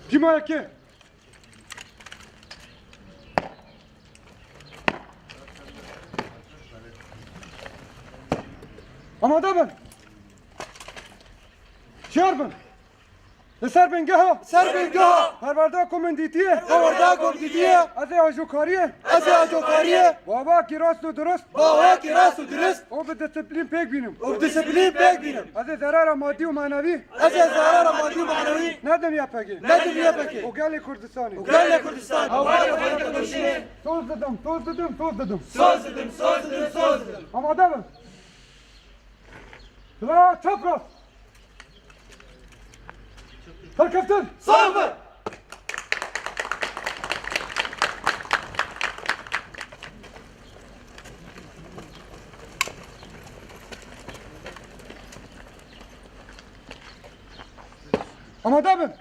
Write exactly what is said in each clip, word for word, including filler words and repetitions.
Cima yekê. Amade bin. Şiyar bin. Li ser bingeha. Ser bingeha. Perwerda ku min dîtiye. Perwerda ku min dîtiye. Ez ê ajokariyê. Ez ê ajokariyê. Bi awakî rast û dirust. Bi awakî rast û dirust. Û bi disiplîn pêk bînim. Û bi disiplîn pêk bînim. Ez ê zerara madî û manewî. Ez ê zerara madî û manewî. Nedim Y P G. Nedim Y P G. Û gelê Kurdistanê. Û gelê Kurdistanê. Soz didim, soz didim, soz didim. Soz didim, soz didim, soz didim. Amade bin. Silaha çap rast. Serkeftin. Sağ ol. Amade bin.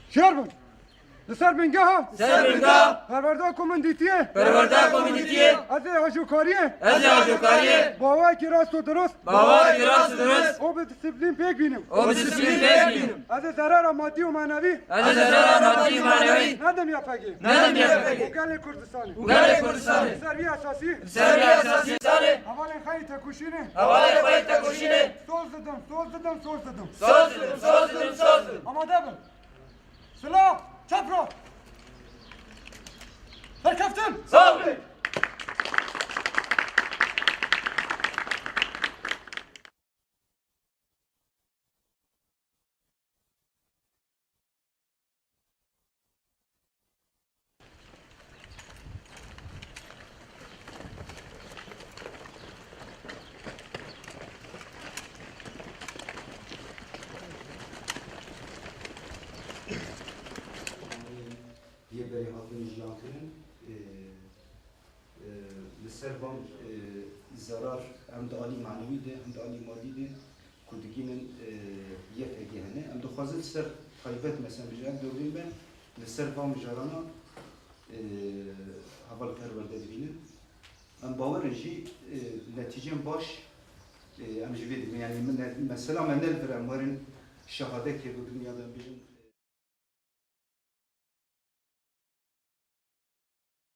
Şiyar bin. Li ser bingeha. Ser bingeha. Perwerda ku min dîtiye. Perwerda ku min dîtiye. Ez ê ajokariyê. Ez ê ajokariyê. Bi awayekî rast û dirust. Bi awayekî rast û dirust. Û bi disiplîn pêk bînim. Û bi disiplîn pêk bînim. Ez ê zerara madî û manewî. Ez ê zerara madî û manewî. Nedim Y P G. Nedim Y P G. Û gelê Kurdistanê. Û gelê Kurdistanê. Li ser vî esasî. Li ser vî esasî. Hevalên xwe yê tekoşînê. Hevalên xwe yê tekoşînê. Soz didim, soz didim, soz didim. Soz didim, soz didim, soz didim. Amade bin. Silah, çap rast. Serkeftin. Sağ olun. Yê berê hatin jiyan kirin, e, e, li ser van, e, zerar em di alî manewî de, em di alî madî de ku digihînin, e, Y P G hene. Em dixwazin ser taybet, mesela, ji ev dewrên me li ser van mijarana, e, heval perwerde dibînin. Em bawer in jî, e, netîcên baş, e, em ji vê dibin. Yanî min ne, mesela me ne li vir em werin şehadekê bi dinya de em bêjin.